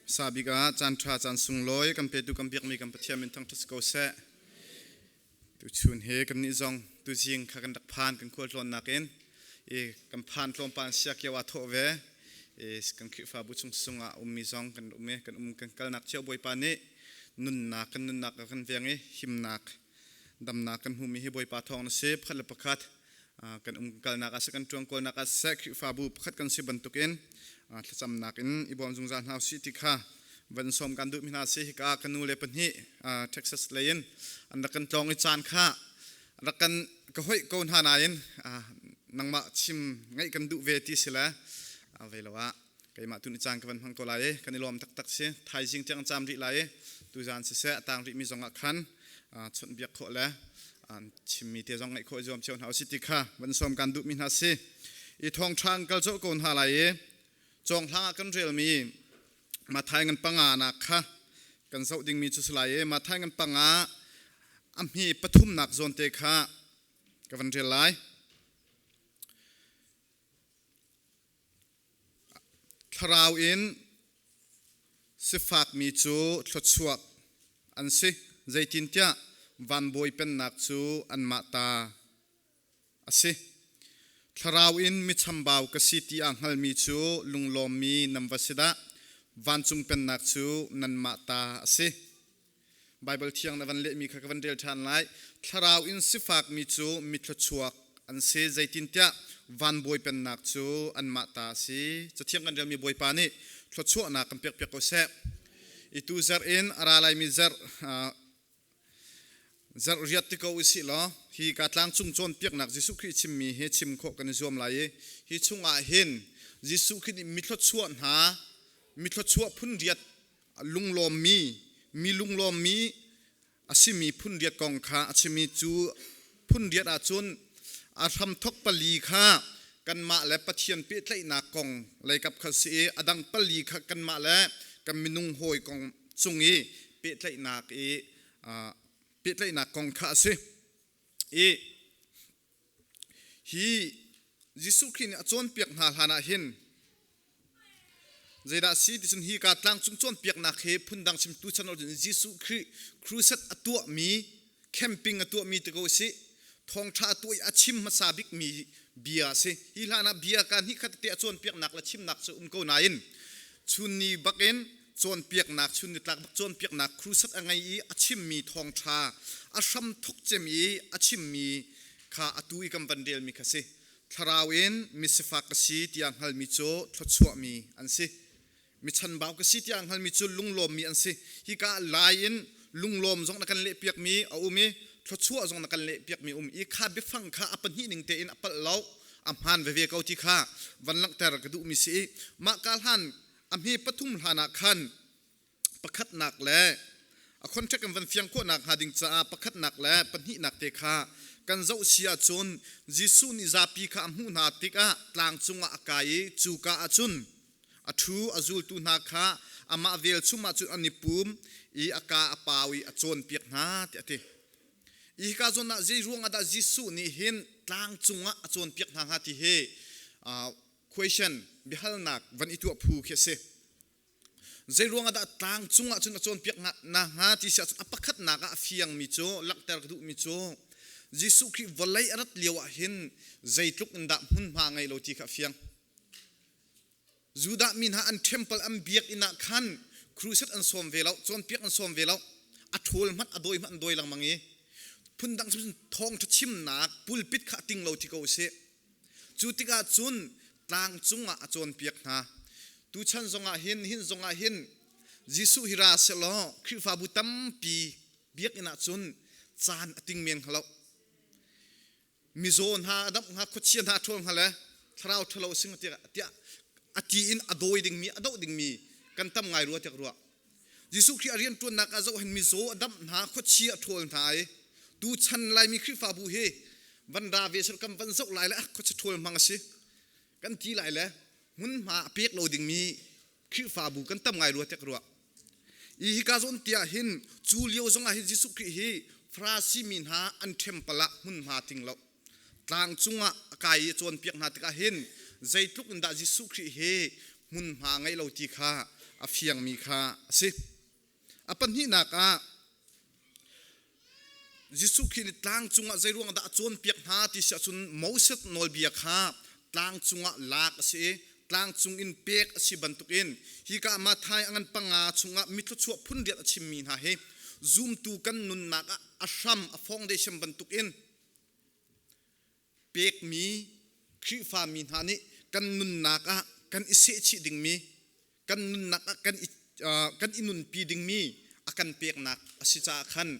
Sa bik ah caan ṭha caan sunglawi kan petu kan biakmi kan Pathian min thangṭhat si ko seh. Tuchun he kan nih zong tuzing kha kan rak phan kan khual tlawnnak in i kan phan tlawmpal siakio aa thawh ve. I kan Khrihfabu chung sungah ummi zong kan um i kan um kan kalnak cio Bawipa nih nunnak kan nunnak a kan veng i himnak damnak kan hmumi hi Bawipa thawng na si pakhat le pakhat kan um kalnak ah seh kan ṭuan kawlnak ah seh Khrihfabu pakhat kan si bantukin thlacamnak in i bawm zungzal hna usih ti kha van sawm kan duhmi hna si hika ka nu le pahnih Texas lei in an rak kan tlawng i caan kha rak kan ka hoih ko hna nain nangmah chim ngaih kan duh ve ti si le vei lo ah keimah tu ni caan ka van hmang ko lai i kan i lawm taktak si thaizing tiang caam rih lai i tuzaan siseh a tang rihmi zong ah khan chawnh biak khawh le chimmi te zong ngaih khawh zuam cio hna usih ti kha van sawm kan duhmi hna si i thawngṭha an kal colh ko hna lai i cawnghlang ah kan relmi Mathai ngan panga nak kha kan zoh dingmi cu si lai i Mathai ngan panga a hmi pathumnak zawn te kha ka van rel lai. Thlarau in sifakmi cu thluachuak an si, zeitintiah vanbawi pennak cu anmah ta a si. Thlarau in michambau ka si ti aa hngalmi cu lunglawmmi nan va si dah! Vancung pennak cu nanmah ta a si. Baibal thiang na van lehmi kha ka van rel ṭhan lai. Thlarau in sifakmi cu mithluachuak an si, zeitintiah vanbawi pennak cu anmah ta a si. Cathiang kan relmi Bawipa nih thluachuahnak kan pekpiak ko seh. I tu zarh in a ra laimi zarh zarh riat ti ko usih law hi ka tlangcung cawnpiaknak Jesuh Khrih chimmi hi chim khawh kan i zuam lai i hi chungah hin Jesuh Khrih nih mithluachuah hna mithluachuah phun riat lunglawmmi mi lunglawmmi a simi phun riat kong kha a chimi cu phun riat ahcun a hramthok pali kha kanmah le Pathian pehtlaihnak kong leikap kha si i a dang pali kha kanmah le kan minung hawi kong cung i pehtlaihnak i pehtlaihnak kong kha a si i Hi Jesuh Khrih nih a cawnpiak hna hlan ah hin zeidah si ti cun hi ka tlangcung cawnpiaknak hi phundang chimtu chan cun Jesuh Khrih crusade a tuahmi camping a tuahmi ti ko si thawngṭha a tuah i a chim hmasa bikmi bia a si hi hlan ah bia ka hnih khat te a cawnpiaknak le chimnak cu um ko nain chun ni bakin cawnpiaknak chun nitlak bak cawnpiaknak crusade a ngei i a chimmi thawngṭha a hram thok cem i a chimmi kha atu i kan van relmi kha si thlarau in misifak ka si tiah hngalmi cu thluachuahmi an si mi chanbau ka si tiah hngalmi cu lunglawmmi an si hika lai in lunglawm zong na kan lehpiakmi a um i thluachuah zong na kan lehpiakmi um i kha biafang kha a pahnih ning tein a palh lo a hmaan veve ko ti kha van langhter ka duhmi si i mah ka hlan a hme pathum hlan ah khan pakhatnak le a contract kan van fiang khawhnak hnga ding caah pakhatnak le pahnihnak te kha kan zoh si ahcun Jesuh nih zapi kha a hmuh hna tikah tlang cungah a kai i cuka ah cun a ṭhu a zultu hna kha amah velchum ah cun an i pum i a ka a pau i a cawnpiak hna tiah a ti. Hika zawn ah zei ruangah dah Jesuh nih hin tlang cungah a cawnpiak hna hnga ti hi question biahalnak van i tuah phu khi a si. Zeiruang ah dah tlang cungah cun a cawnpiak na hnga ti si ahcun a pakhatnak ah a fiangmi cu langhter ka duhmi cu Jesuh Khrih vawlei a rat lio ah hin zeitluk in dah hmunhma ngei lo ti kha a fiang. Judah mi hna an temple an biakinn ah khan crusade an sawm ve lo, cawnpiak an sawm ve lo. A ṭhawl hmanh a dawi hmanh an dawi lengmang i phundang cun thawngṭha chimnak pulpit kha a ting lo ti ko usih. Cu tikah cun tlang cungah a cawnpiak hna. Tuchan zongah hin hin zongah hin Jesuh hi ra sehlaw Khrihfabu tampi biakinn ah cun caan a ting men hnga lo. Mizaw hna a damh hnga, khuachia hna a ṭhawl hnga le thlarau ṭhalo a si hnga tiah a ti in a dawi dingmi, a doh dingmi kan tam ngai rua tiah ka ruah. Jesuh Khrih a rianṭuannak ah zoh hin mizaw a damh hna, khuachia a ṭhawl hna i tuchan Laimi Khrihfabu hi van ra ve sel kan van zoh lai le khuachia ṭhawl hmang a si kan ti lai le hmunhma a pek lo dingmi Khrihfabu kan tam ngai rua tiah ka ruah. I hika zawn tiah hin cu lio zongah hin Jesuh Khrih hi Farasi mi hna an temple ah hmunhma ting lo tlang cungah a kai i a cawnpiak hna tikah hin zeitluk in dah Jesuh Khrih hi hmunhma ngei lo ti kha a fiangmi kha a si. A pahnihnak ah Jesuh Khrih nih tlang cungah zeiruang dah a cawnpiak hna ti si ahcun Moses nawlbia kha tlang cungah lak a si i tlang cung in pek a si bantukin hika Matthai a ngan panga chungah mithluachuah phun riat a chimmi hna hi zumtu kan nunnak ah a hram a foundation bantukin pekmi Khrihfami hna nih kan nunnak ah kan i sehchih dingmi kan nunnak ah kan i kan i nunpi dingmi a kan peknak a si caah khan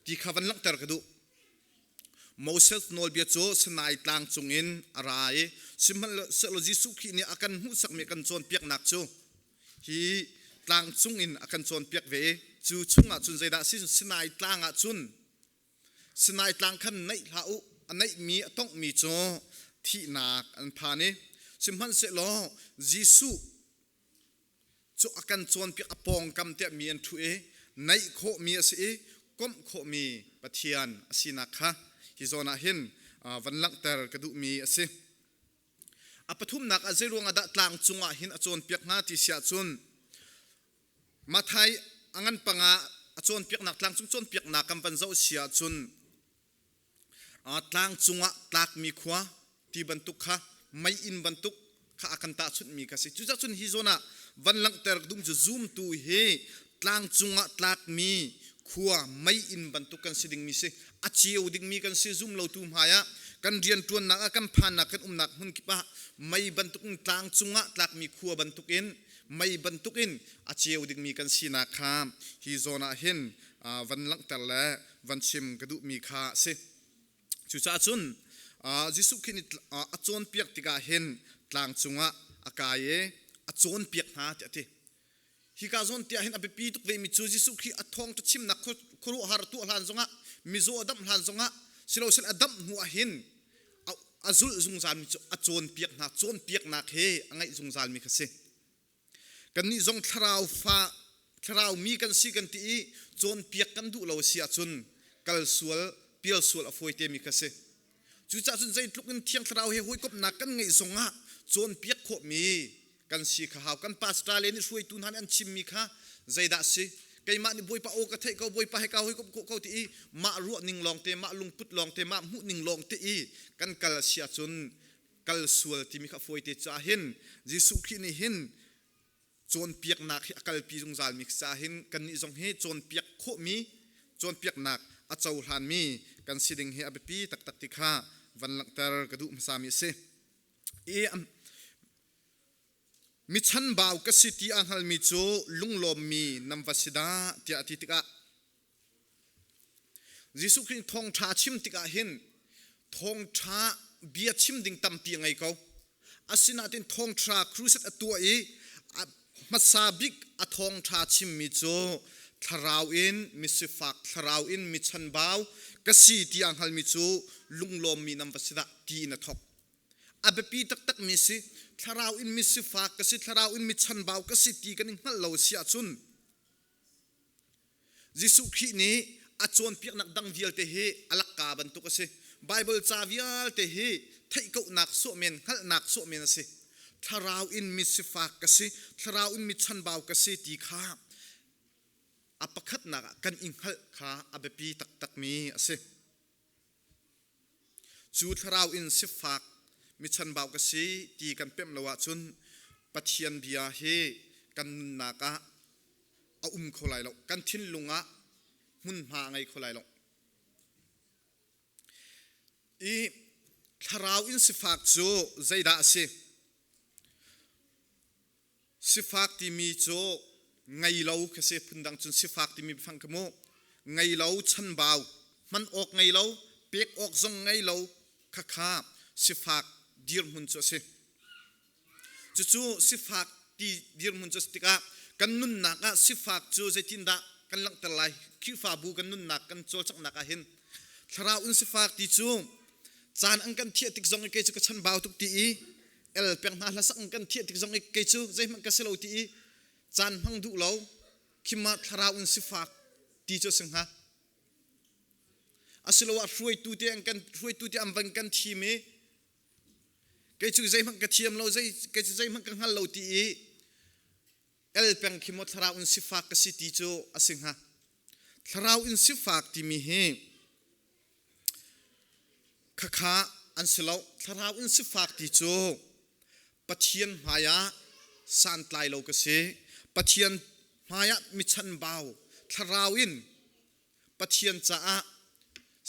ti kha van langhter ka duh. Moses nawlbia cu Sinai tlang cungin a ra i sihmanhsehlaw Jesuh Khrih nih a kan hmuhsakmi a kan cawnpiaknak cu hi tlang cungin a kan cawnpiak ve i cu chungah cun zeidah a si Sinai tlang ah cun Sinai tlang khan naih hlah u, a naihmi a tonghmi cu thihnak an phan i sihmanhsehlaw Jesuh cu a kan cawnpiak a pawngkam tiah mi an ṭhu i naih khawhmi a si i komh khawhmi Pathian a sinak kha hi zawn ah hin van langhter ka duhmi a si. A pathumnak ah zeiruang ah dah tlang cungah hin a cawnpiak hnga ti si ahcun Matthai a ngan panga a cawnpiaknak tlangcung cawnpiaknak kan van zoh si ahcun tlang cungah tlakmi khua ti bantuk kha mei-inn bantuk kha a kan tahchunhmi kha si. Cucaah cun hi zawn ah van langhter ka duhmi cu zumtu hi tlang cungah tlakmi khua mei-inn bantuk kan si dingmi si. A ceu dingmi kan si zum lotu hmai ah kan rianṭuannak ah kan phannak kan umnak hmun kip ah mei bantuk in tlang cungah tlakmi khua bantukin mei bantukin a ceu dingmi kan sinak kha hi zawn ah hin van langhter le van chim ka duhmi kha a si. Cucaah cun Jesuh Khrih nih a cawnpiak tikah hin tlang cungah a kai i a cawnpiak hna tiah a ti. Hika zawn tiah hin a biapi tuk vemi cu Jesuh Khrih a thawngṭha chimnak khuaruahhar tuah hlan zongah mizaw a damh hlan zongah silosel a damh hnu ah hin a zulh zungzalmi cu a cawnpiak hna cawnpiaknak he a ngaih zungzalmi kha si kannih zong thlarau fa thlarau mi kan si kan ti i cawnpiak kan duh lo si ahcun kal sual pial sual a fawi te mi kha si cucaah cun zeitluk in thiang thlarau he hawikomhnak kan ngeih zongah cawnpiak khawhmi kan si kha hau kan pastor le nih hruaitu hna nih an chimmi kha zeidah si keimah nih bawipa aw ka theih ko bawipa he ka hawikomh khawh ko ti i mah ruah ning lawng te mah lungput lawng te mah hmuh ning lawng te i kan kal a si ahcun kal sual timi kha fawi te caah hin Jesuh Khrih nih hin cawnpiaknak hi a kalpi zungzal mi caah hin kannih zong hi cawnpiak khawhmi cawnpiaknak a cohlanmi kan si ding hi a biapi taktak ti kha van langhter ka duh hmasami a si. I Mi chanbau ka si ti a hngalmi cu lunglawmmi nan va si dah tiah a ti tikah Jesuh Khrih thawngṭha chim tikah hin thawngṭha bia chim ding tampi a ngei ko. Asinain thawngṭha crusade a tuah i hmasa bik a thawngṭha chimmi cu thlarau in misifak thlarau in mi chanbau ka si ti a hngalmi cu lunglawmmi nan va si dah ti in a thawk. A biapi taktakmi si. Thlarau in mi sifak ka si, thlarau in mi chanbau ka si ti kan i hngalh lo si ahcun Jesuh Khrih nih a cawnpiaknak dang vialte hi a lakka bantuk a si. Bible ca vialte hi theihkohnak sawh men, hngalhnak sawh men a si. Thlarau in mi sifak ka si, thlarau in mi chanbau ka si ti kha a pakhatnak ah kan i hngalh kha a biapi taktakmi a si. Cu thlarau in sifak mi chanbau ka si ti kan pemh lo ahcun Pathian bia hi kan nunnak ah a um kho lai lo. Kan thinlung ah hmunhma a ngei kho lai lo. I thlarau in sifak cu zeidah a si? Sifak timi cu ngei lo khi si phundang cun sifak timi biafang khi mu ngei lo chanbau hman awk ngei lo pek awk zong ngei lo khakha sifak dirhmun cu a si. Cucu sifak ti dirhmun cu a si tikah kan nunnak ah sifak cu zeitindah kan langhter lai Khrihfabu kan nunnak kan cawlcanghnak ah hin thlarau in sifak ti cu caan an kan thiah tik zong i kei cu ka chanbau tuk ti i el peng hna hlasak kan thiah tik zong i kei cu zeihmanh ka si lo ti i caan hmang duh lo khima thlarau in sifak ti cu si hnga asiloah hruaitu te an kan hruaitu te an van kan thim i kei cu zeihmanh ka thiam lo zei kei cu zeihmanh ka hngal lo ti i. El peng khi maw thlarau in sifak ka si ti cu a si hnga. Thlarau in sifak timi hi khakha an si lo. Thlarau in sifak ti cu Pathian hmaiah santlai lo ka si. Pathian hmaiah mi chanbau thlarau in Pathian caah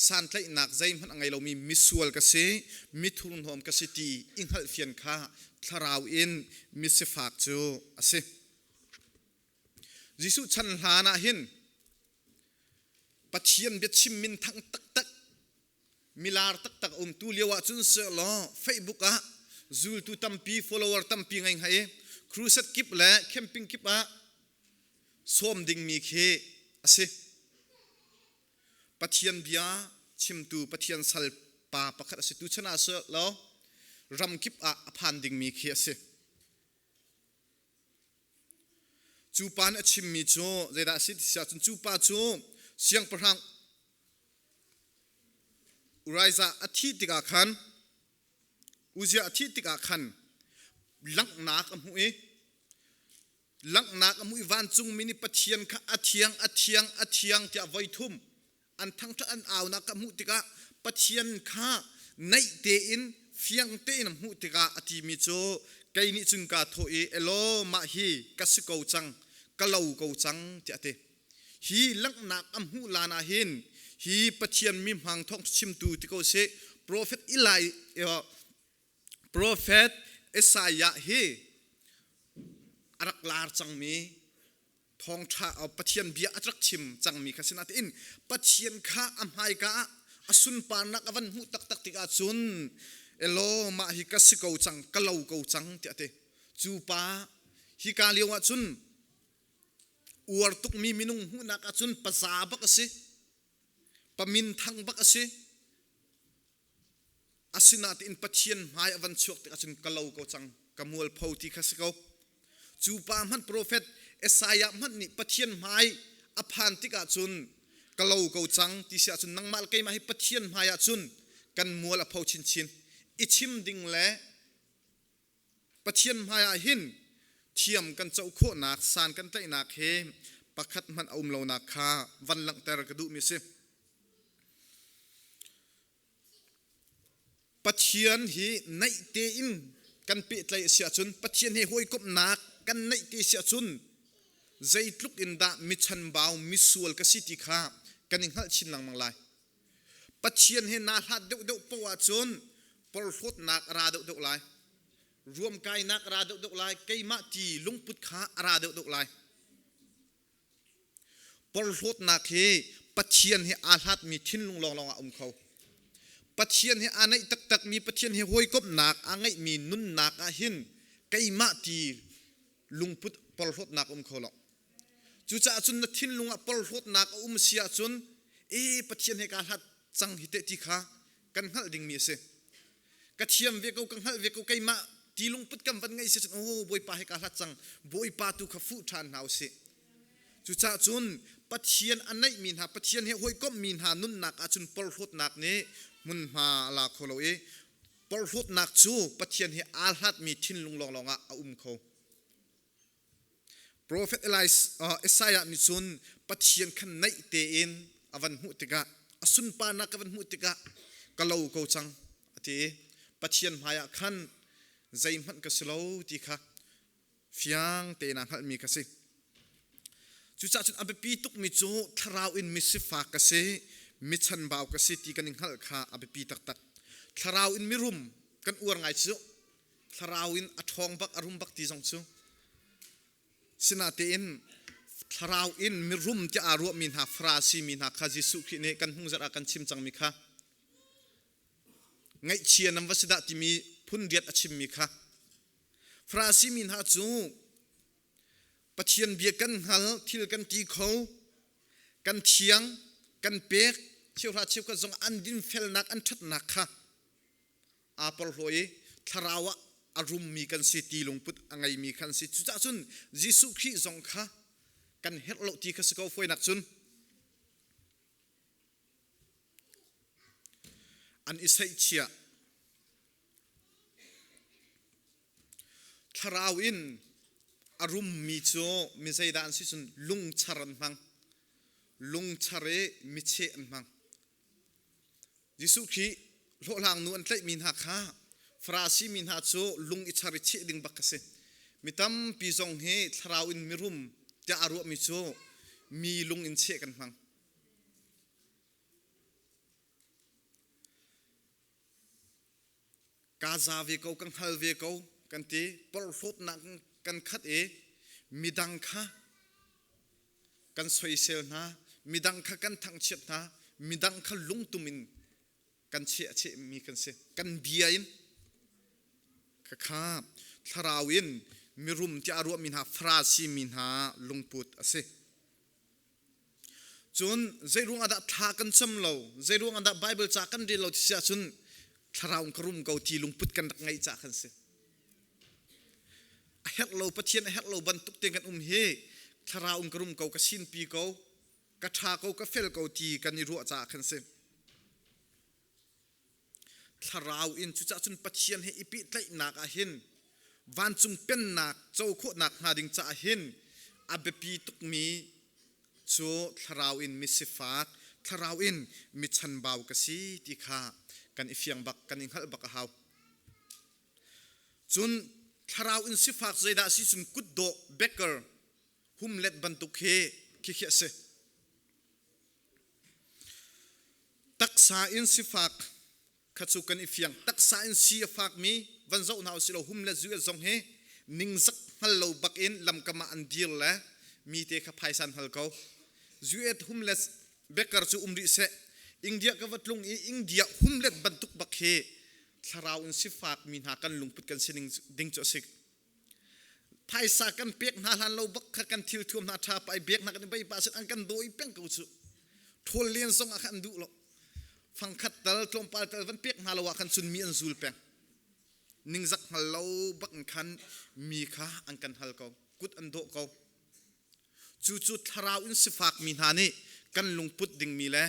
santlaihnak zeihmanh a ngei lomi misual ka si, mi thurhnawm ka si ti i hngalhfian kha thlarau in misifak cu a si. Jesuh chan hlan ah hin Pathian biachim minthang taktak milar taktak a um tu lio ah cun sehlaw Facebook ah zultu tampi follower tampi ngei hnga i crusade kip le camping kip ah sawm dingmi khi a si. Pathian bia chimtu Pathian sal pa pakhat a si tu chan ah sehlaw ram kip ah a phan dingmi khi a si. Cu pa nih a chimmi cu zeidah a si ti si ahcun cu pa cu siangpahrang Uriah a thih tikah khan Uzziah a thih tikah khan langhnak a hmuh i langhnak a hmuh i vancungmi nih Pathian kha a thiang a thiang a thiang tiah voi thum an thangṭhat an aunak ka hmuh tikah Pathian kha naih tein fiang tein a hmuh tikah a timi cu kei nih cun kaa thawh i elaw mah hi ka si ko cang ka lo ko cang tiah a ti. Hi langhnak a hmuh lan ah hin hi Pathian mi hmang thawng chimtu ti ko sih profet Eli profet Isaiah hi a rak lar cangmi thawngṭha Pathian bia a rak chim cangmi kha si nain Pathian kha a hmaika ah a sunparnak a van hmuh taktak tikah cun elaw mah hi ka si ko cang ka lo ko cang tiah a ti cu pa hika lio ah cun uar tukmi minung hmuhnak ah cun paza bak a si paminthang bak a si Asinain Pathian hmai a van chuak tikah cun ka lo ko cang, ka mualpho ti kha si ko. Cu pa hmanh profet Isaiah hmanh nih Pathian hmai a phan tikah cun ka lo ko cang ti si ahcun nangmah le keimah hi Pathian hmai ah cun kan mual a pho chinchin. I chim ding le Pathian hmai ah hin thiam kan co khawhnak, san kan tlaihnak he pakhat hmanh a um lonak kha van langhter ka duhmi a si. Pathian hi naih tein kan pehtlaih a si ahcun Pathian he hawikomhnak kan neih te si ahcun zeitluk in dah mi chanbau misual ka si ti kha kan i hngalh chin lengmang lai. Pathian he naa hlat deuhdeuh paoh ahcun porhlawtnak a ra deuhdeuh lai. Ruamkainak a ra deuhdeuh lai. Keimah ti lungput kha a ra deuhdeuh lai. Porhlawtnak hi Pathian he aa hlatmi thinlung lawnglawng ah um kho. Pathian he aa naih taktakmi Pathian he hawikomhnak aa ngeihmi nunnak ah hin keimah ti lungput porhlawtnak um kho lo. Cucaah cun na thinlung ah porhlawtnak a um si ahcun e Pathian he kaa hlat cang hi teh ti kha kan hngalh dingmi a si. Ka thiam ve ko, ka hngalh ve ko, keimah ti lungput kan van ngeih si cun oh Bawipa he kaa hlat cang, Bawipa tu kha fuh ṭhan hna usih. Cucaah cun Pathian a naihmi hna, Pathian he hawikomhmi hna nunnak ahcun porhlawtnak nih hmunhma a la kho lo i porhlawtnak cu Pathian he aa hlatmi thinlung lawnglawng ah a um kho. Profet Isaiah nih cun Pathian kha naih tein a van hmuh tikah a sunparnak a van hmuh tikah ka lo ko cang a ti i Pathian hmaiah khan zeihmanh ka si lo ti kha fiang tein aa hngalhmi kha si. Cucaah cun a biapi tukmi cu thlarau in misifak ka si, mi chanbau ka si ti kan i hngalh kha a biapi taktak. Thlarau in mirum kan uar ngai cu thlarau in a ṭhawng bak a rum bak ti zong cu sinatein thlarau in mirum tiah aa ruahmi hna Farasi mi hna kha Jesuh Khrih nih kan hnung zarh ah kan chim cangmi kha ngaihchia nan va si dah timi phun riat a chimmi kha Farasi mi hna cu Pathian bia kan hngal thil kan ti kho kan thiang kan pek cheuhra cheukhat zong an dinfelnak an ṭhatnak kha aa porhlaw i thlarau ah a rummi kan si ti lungput a ngeimi kan si cucaah cun Jesuh Khrih zong kha kan herh lo ti kha si ko fawinak cun an i seihchiah thlarau in. A rummi cu mi zeidah an si cun lungchar an hmang. Lungchar i micheh an hmang. Jesuh Khrih hlawhhlang nu an tlaihmi hna kha Farasi mi hna cu lung i char i cheh ding bak a si. Mi tampi zong hi thlarau in mirum tiah aa ruahmi cu mi lung in cheh kan hmang. Ka za ve ko, ka hngal ve ko kan ti. Porhlawtnak kan khat i midang kha kan soisel hna, midang kha kan thangchiat hna, midang kha lungtum in kan cheh a chehmi kan si. Kan bia in khakha thlarau in mirum tiah a ruahmi hna Farasi mi hna lungput a si. Cun zeiruang ah dah thla kan cam lo, zeiruang ah dah Bible ca kan rel lo ti si ahcun thlarau in ka rum ko ti lungput kan rak ngeih caah khan si. A herh lo Pathian a herh lo bantuk te kan um hi thlarau in ka rum ko, ka sinpi ko, ka ṭha ko, ka fel ko ti kan i ruah caah khan si. Thlarau in cucaah cun Pathian he i pehtlaihnak ah hin vancung pennak co khawhnak hnga ding caah hin a biapi tukmi cu thlarau in misifak, thlarau in mi chanbau ka si ti kha kan i fiang bak, kan i hngalh bak a hau. Cun thlarau in sifak zeidah si cun kutdawh beggar humlet bantuk hi khikhi a si. Taksa in sifak kha cu kan i fiang. Taksa in si a fakmi van zoh hna usih law hum le zu zong hi ningzak hngal lo bak in lamkam ah an dir le mi te kha phaisa an hal ko. Zuet hum le beggar cu um rih seh. India ka va tlung i India humlet bantuk bak hi thlarau in sifak mi hna kan lungput kan sining ding cu a si. Phaisa kan pek hna hlan lo bak kha kan thil thuam hna ṭha pa i bek hna kan i bei pa sin an kan dawi peng ko cu. Ṭhawl len zong ah khan an duh lo. Fangkhat tal tlawmpal tal van pek hna lo ah khan cun mi an zul peng. Ningzak hngal lo bak in khan mi kha an kan hal ko. Kut an dawh ko. Cucu thlarau in sifak mi hna nih kan lungput dingmi le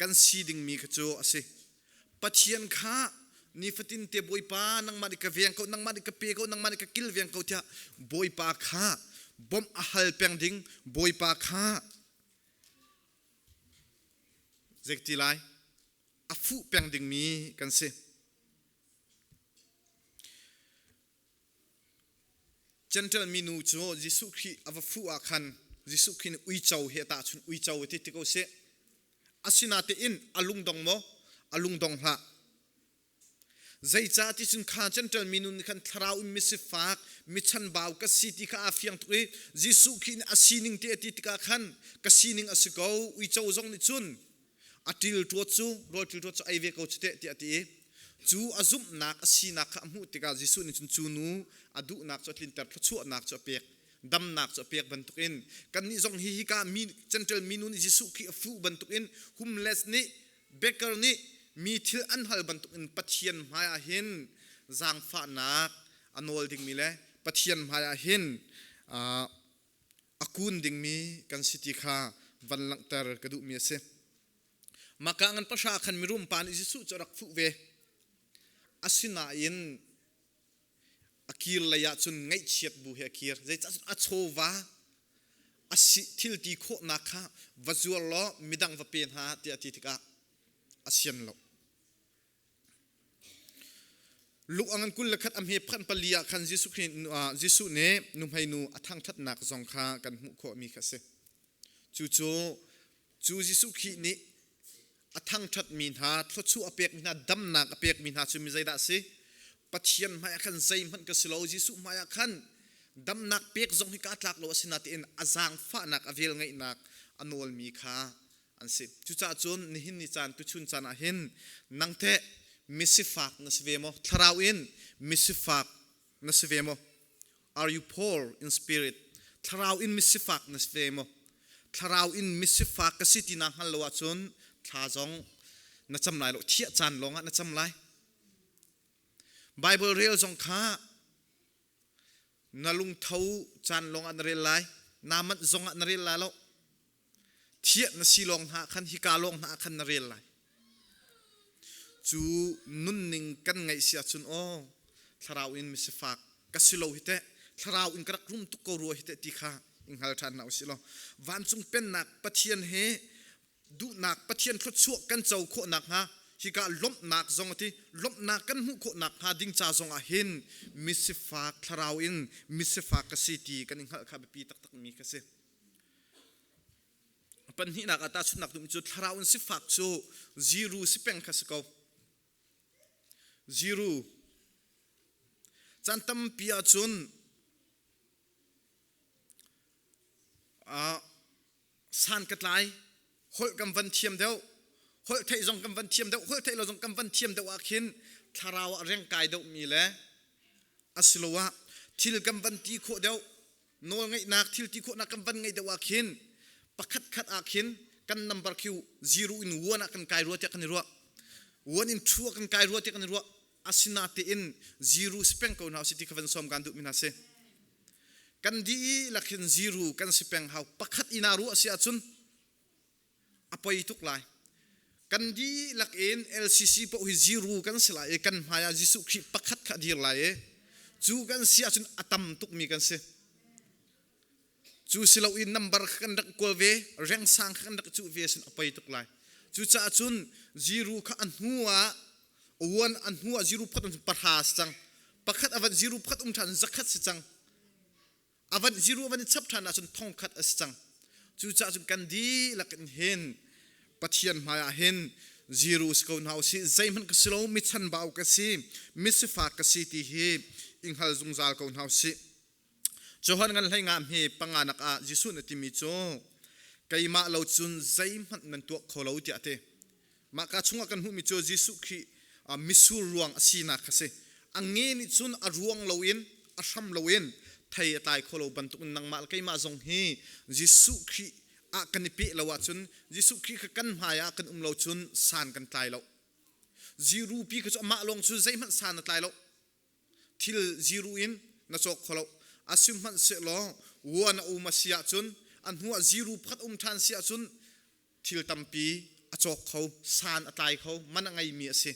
kan si dingmi kha cu a si. Pathian kha nifatin te Bawipa nangmah nih ka veng ko, nangmah nih ka pe ko, nangmah nih ka kilveng ko tiah Bawipa kha bawmh a hal peng ding, Bawipa kha zeiti lai a fuh peng dingmi kan si. Gentle minu cu Jesuh Khrih a va fuh ah khan Jesuh Khrih nih uico he a tahchunh uico ti ti ko sih. Asinatein a lungdong maw? A lungdong hlah. Zeicah ti cun kha Gentle minu nih khan thlarau in misifak, michanbau ka si ti kha aa fiang tuk i Jesuh Khrih nih a sining te a ti tikah khan ka sining a si ko uico zong nih cun a ṭilṭuat cu rawl ṭilṭuat cu ei ve ko cu teh tiah a ti i cu a zumhnak a sinak kha a hmuh tikah Jesuh nih cun cu nu a duhnak cu a tlinter thluachuahnak cu a pek damnak cu a pek bantukin kannih zong hi hika mi Gentile minu nih Jesuh khi a fuh bantukin homeless nih beggar nih mi thil an hal bantukin Pathian hmai ah hin zaangfahnak a nawl dingmi le Pathian hmai ah hin a kun dingmi kan si ti kha van langhter ka duhmi a si. Maka ngan pahra khan mirum pa nih Jesuh cu a rak fuh ve. Asinain a kir lei ah cun ngaihchiat bu he a kir. Zeicah cun a chawva a si thil ti khawhnak kha va zuar law midang va pe hna tiah a ti tikah a sian lo. Luke a ngan 21 a hme phan pali ah khan Jesuh Khrih Jesuh nih nuhmeinu a thangṭhatnak zong kha kan hmuh khawhmi kha a si. Cucu cu Jesuh Khrih nih a thangṭhatmi hna, thluachuah a pekmi hna, damnak a pekmi hna cu mi zeidah a si? Pathian hmaiah khan zeihmanh ka si lo. Jesuh hmaiah khan damnak pek zong hi kaa tlak lo a si natein a zaangfahnak, a velngeihnak a nawlmi kha an si. Cucaah cun nihin ni caan tuchun caan ah hin nang teh misifak na si ve maw? Thlarau in misifak na si ve maw? Are you poor in spirit? Thlarau in misifak na si ve maw? Thlarau in misifak ka si ti naa hngal lo ahcun thla zong na cam lai lo. Thiah caan lawng ah na cam lai. Bible rel zong kha na lungtho caan lawng ah na rel lai. Naa manh zong ah na rel lai lo. Thiah na si lawng hna ah khan hika lawng hna ah khan na rel lai. Cu nunning kan ngeih si ahcun aw thlarau in misifak ka si lo hi teh. Thlarau in ka rak rum tuk ko rua hi teh ti kha i hngal ṭhan hna usih law vancung pennak Pathian he duhnak Pathian thluachuah kan co khawh nakhnga hika lawmhnak zong a ti lawmhnak kan hmuh khawh nakhnga ding ca zong ah hin misifak thlarau in misifak ka si ti kan i hngalh kha biapi taktak mi ka si. Panhnihnak ah tahchunhnak duhmi cu thlarau in sifak cu ziru si peng kha si ko. Ziru. Caan tampi ahcun san ka tlai, holh kan van thiam deuh, holh theih zong kan van thiam deuh, holh theih lo zong kan van thiam deuh ah khin thlarau ah reng kai deuhmi le asiloah thil kan van ti khawh deuh, nawlngeihnak thil ti khawhnak kan van ngeih deuh ah khin pakhat khat ah khin kan number khi zero in one ah kan kai rua tiah kan i ruah one in two ah kan kai rua tiah kan i ruah asinatein zero si peng ko hna usih ti kha van sawm kan duh mi hna si kan dihlak hin zero kan si peng hau pakhat ina ruah si ahcun a poi tuk lai. Kan dihlak in LCC paoh hi zero kan si lai i kan hmai ah Jesuh Khrih pakhat kha a dir lai i cu kan si ahcun a tam tukmi kan si. Cu si loin number kha kan rak kawl ve, rengsang kha kan rak cuh ve sin a poi tuk lai. Cucaah cun zero kha a hnu ah one a hnu ah zero pakhat um pahra si cang. Pakhat a van zero pakhat um ṭhan zakhat si cang. A van zero van i chap ṭhan ahcun thongkhat a si cang. Cucaah cun kan dihlak in hin Pathian hmaiah hin zero si ko hna usih. Zeihmanh ka si lo, mi chanbau ka si, misifak ka si ti hi i hngal zungzal ko hna usih. Johan ngan hlei nga hme panganak ah Jesuh nih a timi cu keimah lo cun zeihmanh nan tuah kho lo tiah a ti. Mah ka chungah kan hmuhmi cu Jesuh Khrih misur ruang a sinak kha si. A nge nih cun a ruang loin, a hram loin thei a tlai kho lo bantukin nangmah le keimah zong hi Jesuh Khrih ah kan i peh lo ahcun Jesuh Khrih kha kan hmai ah kan um lo cun san kan tlai lo. Ziru pi kha cu amah lawng cu zeihmanh san a tlai lo. Thil ziru in na cawk kho lo. Asihmanhsehlaw one a um a si ahcun a hnu ah ziru pakhat um ṭhan si ahcun thil tampi a cawk kho, san a tlai kho, man a ngeimi a si.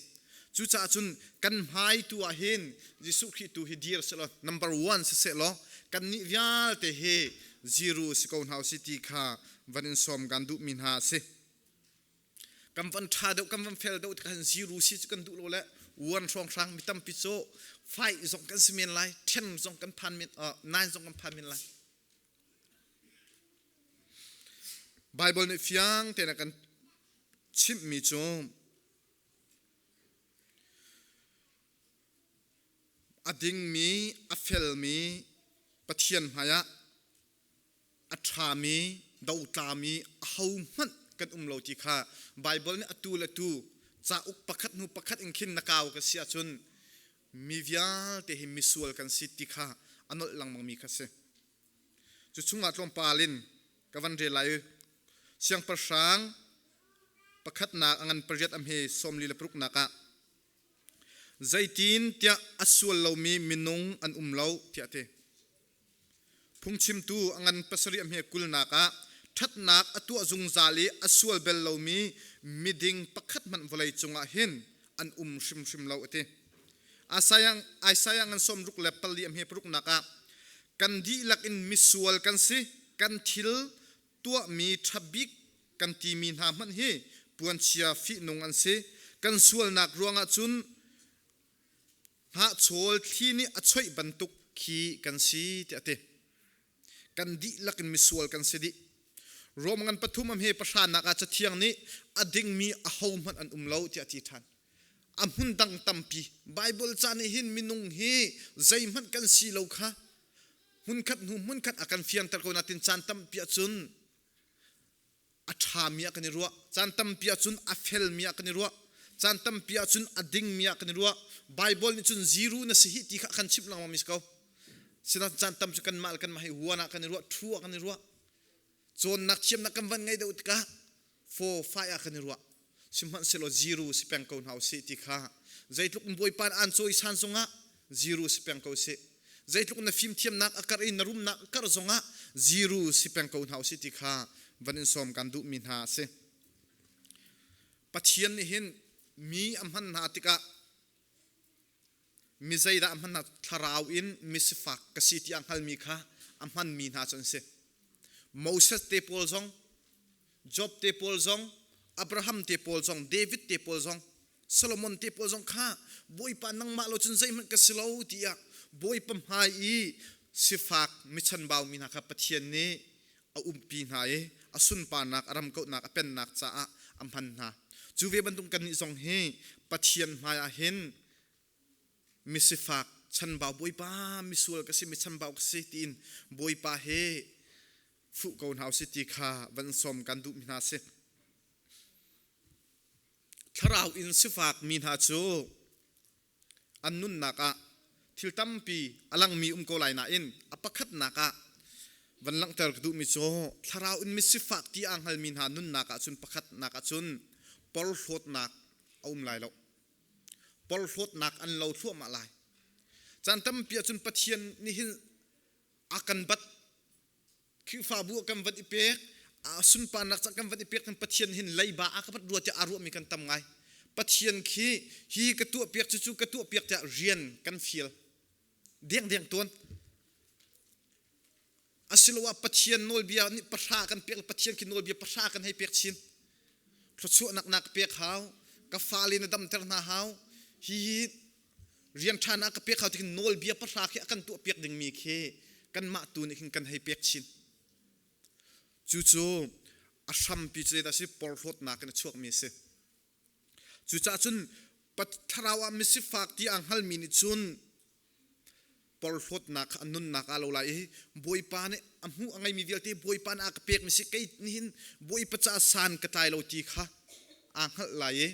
Cucaah cun kan hmai tu ah hin Jesuh Khrih tu hi dir sehlaw number one si sehlaw kannih vialte hi zero si ko hna usih ti kha van in sawm kan duhmi hna a si. Kan van ṭha deuh, kan van fel deuh tikah hin zero si cu kan duh lo le one hrawnghrang mi tampi cu five zong kan si men lai, ten zong kan phan men, nine zong kan phan men lai. Baibal nih fiang tein a kan chimhmi cu a dingmi, a felmi Pathian hmaiah a ṭhami, dotlami ahohmanh kan um lo ti kha Baibal nih atu le tu cauk pakhat hnu pakhat in khin na kau ka si ahcun mi vialte hi misual kan si ti kha a nolh lengmangmi kha si. Cu chungah tlawmpal in ka van rel lai i siangpahrang pakhatnak a ngan pariat a hme sawmli le paruknak ah zeitin tiah a sual lomi minung an um lo tiah a ti. Phungchimtu a ngan pasarih a hme kulnak ah ṭhatnak a tuah zungzal i a sual bel lomi miding pakhat hmanh vawlei cungah hin an um hrimhrim lo a ti. Isaiah ngan sawmruk le pali a hme paruknak ah kan dihlak in misual kan si, kan thil tuahmi ṭha bik kan timi hna hmanh hi puanchia fihnung an si. Kan sualnak ruangah cun hnahchawl thli nih a choih bantuk khi kan si tiah a ti. Kan dihlak in misual kan si dih. Rom ngan pathum a hme pahranak ah Cathiang nih a dingmi ahohmanh an um lo tiah a ti ṭhan. A hmun dang tampi Baibal ca nih hin minung hi zeihmanh kan si lo kha hmunkhat hnu hmunkhat a kan fianter ko natin caan tampi ahcun a ṭhami ah kan i ruah. Caan tampi ahcun a felmi ah kan i ruah. Caan tampi ahcun a dingmi ah kan i ruah. Baibal nih cun zero na si hi ti kha a kan chimh lengmang mi si ko. Sinain caan tam cu kanmah le kanmah hi one ah kan i ruah, two ah kan i ruah. Cawnnak thiamnak kan van ngei deuh tikah four, five ah kan i ruah. Sihmanhsehlaw zero si peng ko hna usih ti kha zeitluk in Bawipa an cawisan zongah zero si peng ko usih. Zeitluk na fimthiamnak a karh i na rumnak a karh zongah zero si peng ko hna usih ti kha van in sawm kan duhmi hna a si. Pathian nih hin mi a hman hna tikah. Mi zeidah a hman hna thlarau in misifak ka si ti a hngalmi kha a hmanmi hna cu an si. Moses te pawl zong, Job te pawl zong, Abraham te pawl zong, David te pawl zong, Solomon te pawl zong kha Bawipa nangmah lo cun zeihmanh ka si lo tiah Bawipa hmai i sifak michanbau mi hna kha Pathian nih a umpi hna i a sunparnak a ramkohnak a pennak caah a hman hna. Cu ve bantuk kannih zong hi Pathian hmai ah hin misifak chanbau Bawipa misual ka si michanbau ka si tiin Bawipa he fuh ko hna usih ti kha van sawm kan duhmi hna si. Thlarau in sifak mi hna cu an nunnak ah thil tampi a langmi um ko lai nain a pakhatnak ah van langhter ka duhmi cu thlarau in misifak ti aa hngalmi hna nunnak ah cun pakhatnak ah cun porhlawtnak a um lai lo. Porhlawtnak an lo thluahmah lai. Caan tampi ahcun Pathian nih hin a kan bat Khrihfabu ah kan van i pek sunparnak cang kan van i pek kan Pathian hin leiba a ka bat rua tiah aa ruahmi kan tam ngai. Pathian khi hi ka tuah piak cucu ka tuah piak tiah rian kan fial dengdeng tawn. Asiloah Pathian nawlbia nih pahra kan pek Pathian khi nawlbia pahra kan hei pek chin. Thluachuahnak na ka pek hau, ka fale na damter hna hau. Hi hi rian ṭha na ka pek hau ti khin nawlbia pahra khi a kan tuah piak dingmi khi kanmah tu nih khin kan hei pek chin. Cucu a hrampi cu zeidah a si porhlawtnak in a chuakmi a si. Cucaah cun thlarau ah misifak ti aa hngalmi nih cun porhlawtnak kha a nunnak ah lo lai i Bawipa nih a hmuh a ngeimi vialte Bawipa nih a ka pekmi si kei nihin Bawipa caah san ka tlai lo ti kha aa hngalh lai i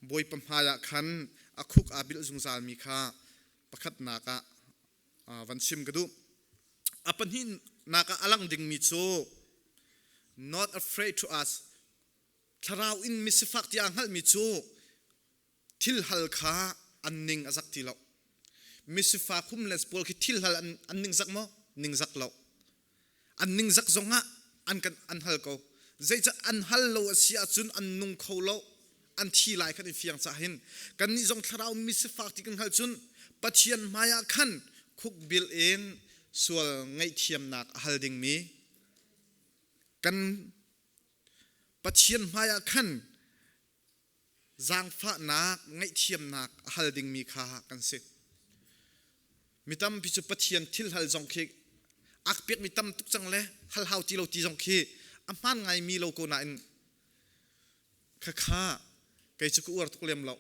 Bawipa hmaiah khan a khuk aa bilh zungzalmi kha pakhatnak ah van chim ka duh. A pahnihnak ah a lang dingmi cu not afraid to ask thlarau in misifak ti aa hngalhmi cu thil hal kha an ning a zak ti lo. Misifak homeless pawl khi thil hal an ningzak maw? Ningzak lo. An ningzak zongah an kan an hal ko. Zeicah an hal lo a si ahcun an nung kho lo. An thi lai khan i fiang cah hin kannih zong thlarau misifak ti kan hngalh cun Pathian hmaiah khan khukbil in sual ngaihthiamnak a hal dingmi kan Pathian hmaiah khan zaangfahnak ngaihthiamnak a hal dingmi kha kan si. Mi tampi cu Pathian thil hal zong khi ak pekmi tam tuk cang le hal hau ti lo ti zong khi a hmaan ngaimi lo ko nain khakha kei cu ka uar tuk lem lo.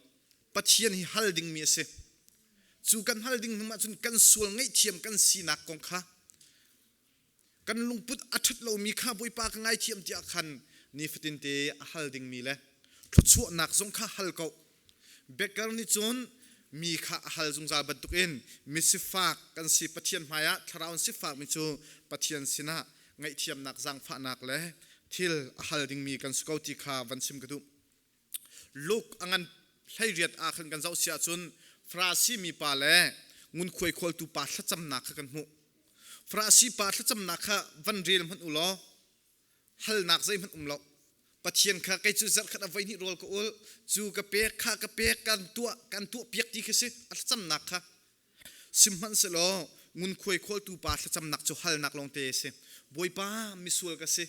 Pathian hi hal dingmi a si. Cu kan hal ding hnu ahcun kan sual ngaihthiam kan sinak kong kha kan lungput a ṭhat lomi kha Bawipa ka ngaithiam tiah khan nifatin te a hal dingmi le thluachuahnak zong kha hal ko. Becker nih cun mi kha a hal zungzal bantukin misifak kan si Pathian hmaiah thlarau in sifakmi cu Pathian sinah ngaihthiamnak zaangfahnak le thil a hal dingmi kan si ko ti kha van chim ka duh. Luke a ngan 18 ah khan kan zoh si ahcun Farasi mipa le ngunkhuai khawltu pa thlacamnak kha kan hmuh. Farasi pa thlacamnak kha van rel hmanh u law halnak zeihmanh um lo. Pathian kha kei cu zarhkhat a voihnih rawl ka ul, cu ka pek, kha ka pek, kan tuah, kan tuah piak ti khi si a thlacamnak kha. Sihmanhsehlaw ngunkhuai khawltu pa thlacamnak cu halnak lawngte a si. Bawipa misual ka si.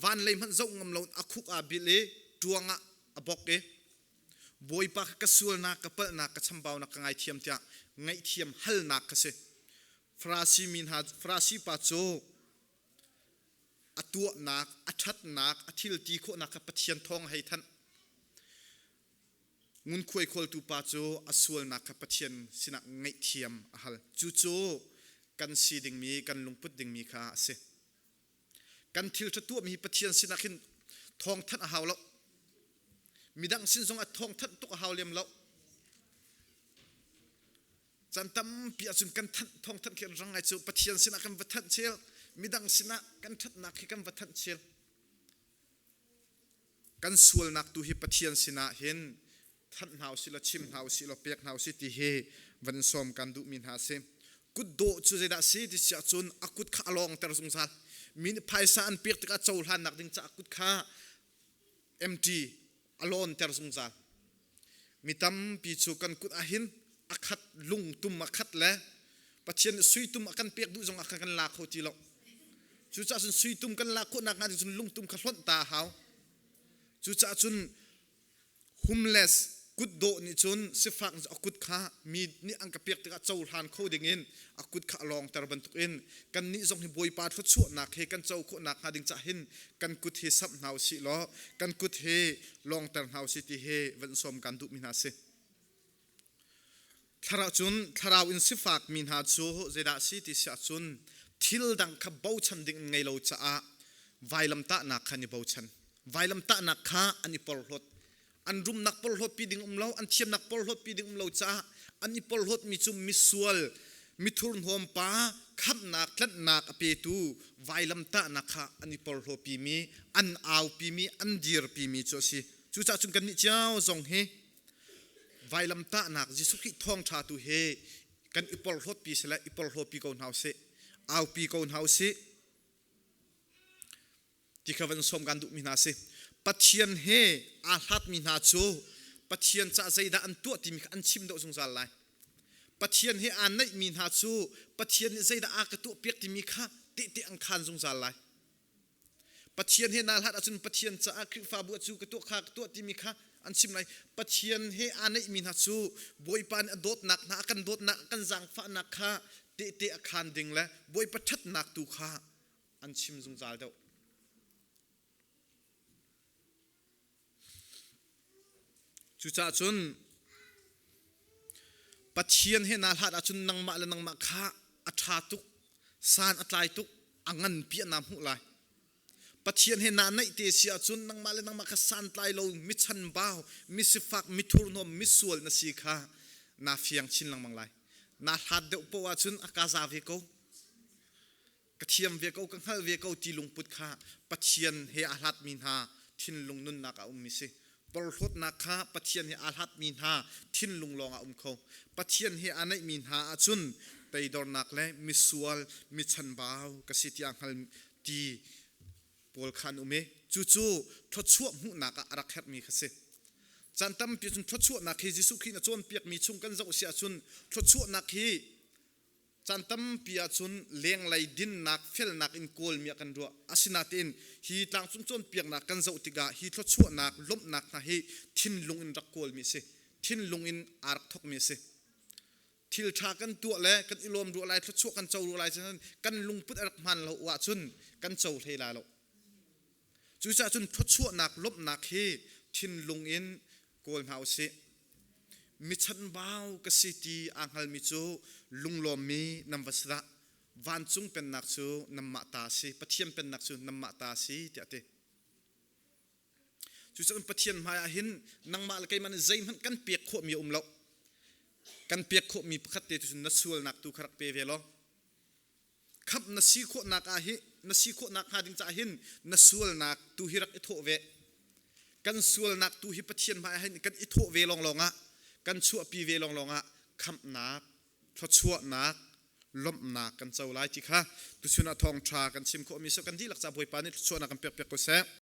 Van lei hmanh zoh ngam lo a khuk aa bil i ṭuang ah a bok i Bawipa kha ka sualnak, ka palhnak, ka chambaunak ka ngaithiam tiah ngaihthiam halnak kha si. Farasi mi hna, Farasi pa cu a tuahnak, a ṭhatnak, a thil ti khawhnak kha Pathian thawng a hei thanh. Ngunkhuai khawltu pa cu a sualnak kha Pathian sinah ngaihthiam a hal. Cucu kan si dingmi, kan lungput dingmi kha a si. Kan thil ṭha tuahmi hi Pathian sinah khin thawngthanh a hau lo. Midang sin zongah thawngthanh tuk a hau lem lo. Caan tampi ahcun kan thanh thawngthanh khi rang ngai cu Pathian sinah kan va thanh chel, midang sinah kan ṭhatnak khi kan va thanh chel. Kan sualnak tu hi Pathian sinah hin thanh hna usih law chim hna usih law pek hna usih ti hi van sawm kan duhmi hna a si. Kutdawh cu zeidah a si ti si ahcun a kut kha a lawngter zungzal. Mi nih phaisa an pek tikah cohlannak ding caah kut kha empty a lawnter zungzal. Mi tampi cu kan kut ah hin A khat lungtum a khat le Pathian nih suitum a kan pek duh zong ah khan kan la kho ti lo. Cucaah cun suitum kan lak khawhnak hnga ding cun lungtum kha hlonh ta a hau. Cucaah cun homeless kutdawh nih cun sifak a kut kha mi nih an ka pek tikah cohlan kho dingin a kut kha a lawngter bantukin kannih zong hi Bawipa thluachuahnak he kan co khawhnak hnga ding cah hin kan kut hi samh hna usih law kan kut hi lawngter hna usih ti hi van sawm kan duhmi hna si. Thlarau cun thlarau in sifak mi hna cu zeidah si ti si ahcun thil dang kha bochan ding in ngei lo caah vailamtahnak kha an i bochan. Vailamtahnak kha an i porhlawt. An rumnak porhlawtpi ding um lo, an thiamnak porhlawtpi ding um lo caah an i porhlawtmi cu misual, mithurhnawm pa khamhnak, tlanhnak a petu vailamtahnak kha an i porhlawpimi, an aupimi, an dirpimi cu a si. Cucaah cun kannih cio zong hi vailamtahnak Jesuh Khrih thawngṭha tu hi kan i porhlawtpi sile i porhlawtpi ko hna usih aupi ko hna usih ti kha van sawm kan duhmi hna si. Pathian he aa hlatmi hna cu Pathian cah zeidah an tuah timi kha an chim deuh zungzal lai. Pathian he aa naihmi hna cu Pathian nih zeidah a ka tuahpiak timi kha tehte an khaan zungzal lai. Pathian he naa hlat ahcun Pathian caah Khrihfabu cu ka tuah kha ka tuah timi kha an chim lai. Pathian he aa naihmi hna cu Bawipa nih a dawtnak hna, a kan dawtnak, a kan zaangfahnak kha tehte a khaan ding le Bawipa ṭhatnak tu kha an chim zungzal deuh. Cucaah cun Pathian he naa hlat ahcun nangmah le nangmah kha a ṭha tuk, san a tlai tuk, a nganpi ah naa hmuh lai. Pathian he naa naih te si ahcun nangmah le nangmah kha santlai lo, mi chanbau, mi sifak, mi thurhnawm, misual na si kha naa fiang chin lengmang lai. Naa hlat deuh paoh ahcun a ka za ve ko. Ka thiam ve ko, ka hngalh ve ko ti lungput kha Pathian he aa hlatmi hna thinlung nunnak ah a ummi si. Porhlawtnak kha Pathian he aa hlatmi hna thinlung lawng ah um kho. Pathian he aa naihmi hna ahcun teidornak le misual, mi chanbau ka si tiah hngal ti pawl kha an um i cucu thluachuah hmuhnak ah a rak herhmi kha si. Caan tampi cun thluachuahnak hi Jesuh Khrih na cawnpiakmi chung kan zoh si ahcun thluachuahnak hi Caan tampi ahcun lenglei dinnak, felnak in kawlmi ah kan ruah. Asinain hi tlangcung cawnpiaknak kan zoh tikah hi thluachuahnak, lawmhnak hna hi thinlung in rak kawlmi a si. Thinlung in aa rak thawkmi a si. Thil ṭha kan tuah le kan i lawm rua lai, thluachuah kan co rua lai cun kan lungput a rak hmaan lo ahcun kan co hlei lai lo. Cucaah cun thluachuahnak, lawmhnak hi thinlung in kawl hna usih. Mi chanbau ka si ti aa hngalmi cu lunglawmmi nan va si dah. Vancung pennak cu nanmah ta a si, Pathian pennak cu nanmah ta a si tiah a ti. Cucaah Pathian hmaiah hin nangmah le keimah nih zeihmanh kan pek khawhmi a um lo. Kan pek khawhmi pakhat te tu cun na sualnak tu kha rak pe ve law khamh na si khawhnak ah hi na si khawhnak hnga ding caah hin na sualnak tu hi rak i thawh ve. Kan sualnak tu hi Pathian hmai ah hin kan i thawh ve lawnglawng ah kan chuahpi ve lawnglawng ah khamhnak thluachuahnak lawmhnak kan co lai ti kha tuchun ah thawngṭha kan chim khawhmi so kan dihlak ca Bawipa nih thluachuahnak kan pek piak ko seh.